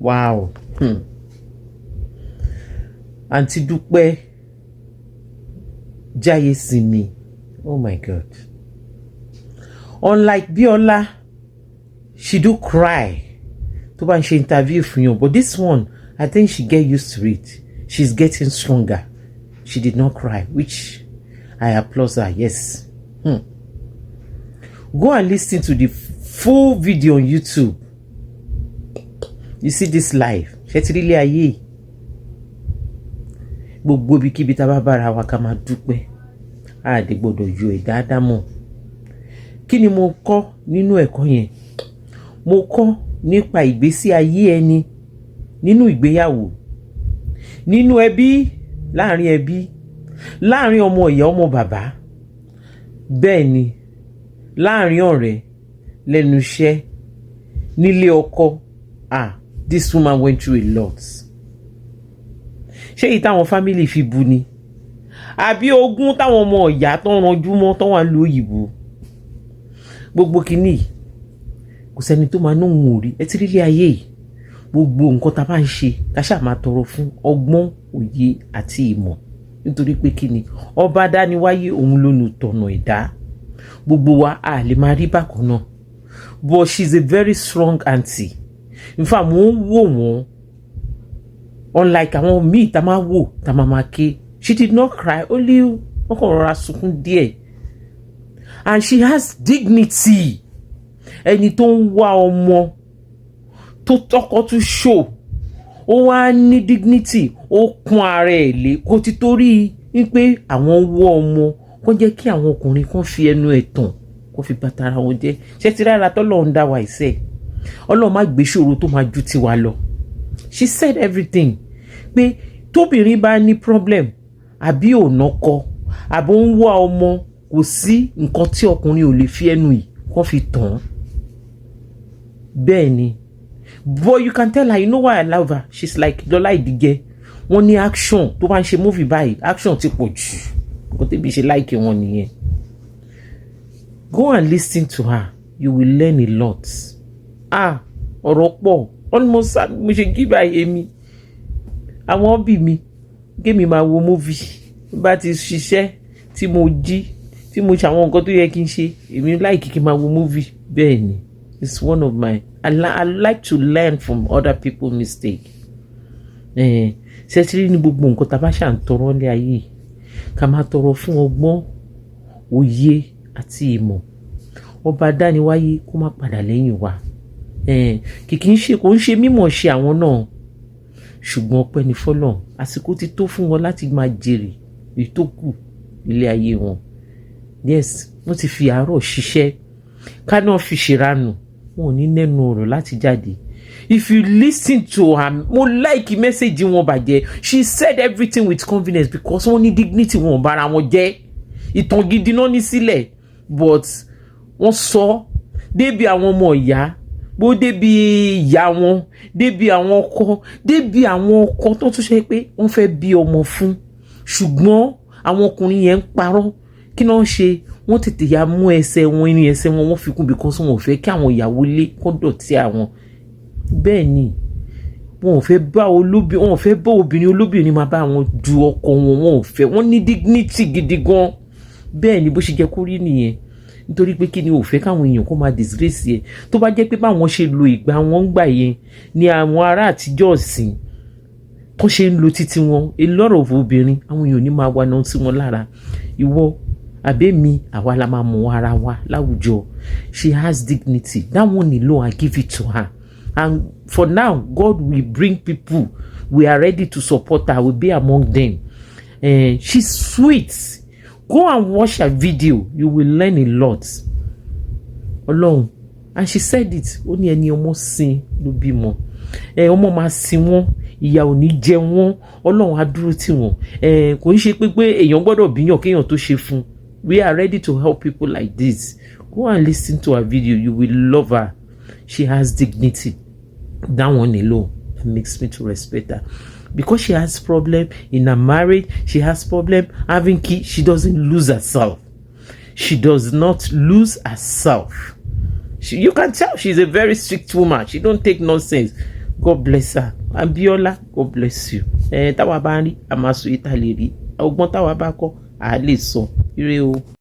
Wow. Àǹtí Dúpẹ́ Jáyésinmi, oh my God, unlike Bíọ́lá, she do cry tó bá ń ṣe interview fún yàn, but this one, I think she get used to it. She's getting stronger. She did not cry, which I applaud her. Yes. Go and listen to the full video on YouTube. You see this live, ṣé ti rí ilé ayé yìí? Gbogbo ibikíbi tá a bá bára wa, ká máa dúpẹ́. A dẹ̀ gbọ́dọ̀ yọ ẹ̀dá ádámọ̀. Kí ni mo kọ́ nínú ẹ̀kọ́ yẹn? Mo kọ́ nípa ìgbésí ayé ẹni nínú ìgbéyàwó, nínú ẹbí, láàrin ẹbí, láàrin ọmọ ìyá, ọmọ bàbá, bẹ́ẹ̀ ni láàrin ọ̀rẹ́, lẹ́nu iṣẹ́, nílé ọkọ. Ah, this woman went through a lot. Ṣé èyí táwọn family fi bu ni, àbí ogún táwọn ọmọ ìyá tó ń ranjú mọ́ tó wà ń lu òyìnbó? Gbogbo kínní, kò sẹ́ni tó máa nóhun ò rí. Ẹ ti rí ilé ayé yìí, gbogbo nǹkan tá a bá ń ṣe, ká ṣáà máa tọrọ fún ọgbọ́n, òye àti ìmọ̀, nítorí pé kí ni? Ọba dániwáyé, òun ló nu tọ̀nà ẹ̀dá. Gbogbo wa a lè máa rí bákan náà, but she's a very strong aunty. In fact, mo ń wò wọ́n, unlike àwọn míì tá máa wò tá máa máa ké. She did not cry, only wọ́n kàn rọra sunkún díẹ̀, and she has dignity. Ẹni tó ń wá ọmọ tó tọkọ tún ṣò, ó wá ní dignity, ó kún ara ẹ̀ lé. Kó ti torí wípé àwọn ń wọ́ ọmọ kó jẹ́ kí àwọn ọkùnrin kan fi ẹnu ẹ̀ tàn, kó fi bàtà ara wọn jẹ́. Ṣé ti rárá tọ́lọ́run dá wa ìṣe? Ọlọ́run má gbé ṣòro tó máa ju tiwa lọ. She said everything, pé tóbìnrin bá ní problem, àbí ò nọ́kọ, àbó ń wá ọmọ, kò sí nǹkan tí ọkùnrin ò lè fi ẹnu yìí kó fi tàn án. Bẹ́ẹ̀ ni, but you can tell her. You know why I love her? She's like Lọlá Ìdígẹ. Wọ́n ní action. Tó bá ń ṣe movie báyìí, action ti pọ̀ jù. Nǹkan tẹ́bi ṣe like wọn nìyẹn. Go and listen to her, you will learn a lot. Ah, ọ̀rọ̀ pọ̀. Almost mo ṣe kí báyìí, èmi àwọn bí mi kémi máa wo movie. Bá ti ṣiṣẹ́ tí mo jí, tí mo ṣe àwọn nǹkan tó yẹ kí n ṣe, èmi like kí n máa wo movie. Bẹ́ẹ̀ ni, it's one of my I like to learn from other people mistake. Ṣẹ́tírí ní gbogbo nǹkan tá a bá ṣà ń tọrọ ní ayé, ká máa tọrọ fún ọgbọ́n, òye àti ìmọ̀. Ọba dániwáyé kó má padà lẹ́yìn wa. Kìkì ń ṣe, kò ń ṣe mímọ̀ ṣe àwọn náà, ṣùgbọ́n ọpẹ́ ní fọ́lọ́run. Àsìkò ti tó fún wọn láti máa jèrè èyí tó kù nílé ayé wọn. Yes, wọ́n ti fi àárọ̀ ṣiṣẹ́, ká náà fi ṣèranù, wọn ò ní nẹ́nu ọ̀rọ̀ láti jáde. If you listen to her, mo like message wọn bàjẹ́. She said everything with confidence because wọ́n ní dignity, wọn ò bára wọn jẹ́. Ìtàn gidi náà ní sílẹ̀, but wọ́n sọ débi àwọn ọmọ ìyá, bó débi ìyá wọn, débi àwọn ọkọ, débi àwọn ọkọ tó tún ṣe pé wọ́n fẹ́ bí ọmọ fún, ṣùgbọ́n àwọn ọkùnrin yẹn ń parọ́. Kí náà ṣe? Wọ́n tètè ya mú ẹsẹ̀ wọn, inú ẹsẹ̀ wọn, wọ́n fi kún because wọn ò fẹ́ kí àwọn ìyàwó ilé kó dọ̀tí àwọn. Bẹ́ẹ̀ ni, wọn ò fẹ́ bá obìnrin olóbìnrin máa bá wọn du ọkọ wọn. Wọn ò fẹ́. Wọ́n ní dignity gidi gan. Bẹ́ẹ̀ ni, bó ṣe jẹ́ kó rí nìyẹn, nítorí pé kí ni? Ò fẹ́ káwọn èèyàn kó máa disgrace ẹ̀. Tó bá jẹ́ pé báwọn ṣe lo ìgbà wọn ń gbà yẹn ni àwọn ará àtijọ́ ọ̀sìn tó ṣe ń lo títí wọn, a lot of obìnrin, àwọn èèyàn ò ní máa wá náà sí wọn lára. Ìwọ àbẹ́mi, àwa la máa mọ ara wa láwùjọ. She has dignity. That one alone, I give it to her. And for now, God will bring people. We are ready to support her. We be among them. She's sweet. Go and watch her video, you will learn a lot. Ọlọ́run, and she said it, ó ní ẹni ọmọ sin ló bímọ ẹ, ọmọ máa sin wọn, ìyà ò ní jẹ wọn, Ọlọ́run á dúró tì wọ́n. Ẹ kò ń ṣe pé èèyàn gbọ́dọ̀ bíyàn kéèyàn tó ṣe fún. We are ready to help people like this. Go and listen to her video, you will love her. She has dignity. That one alone makes me to respect her, because she has problem in her marriage, she has problem having kids, she doesn't lose herself. She does not lose herself. You can tell she's a very strict woman. She don't take nonsense. God bless her. Abiola, God bless you. Ẹ táwa bá ń rí, a máa sọ ìta lè rí ọgbọ́n táwa bá kọ́, à lè sọ. Ire o.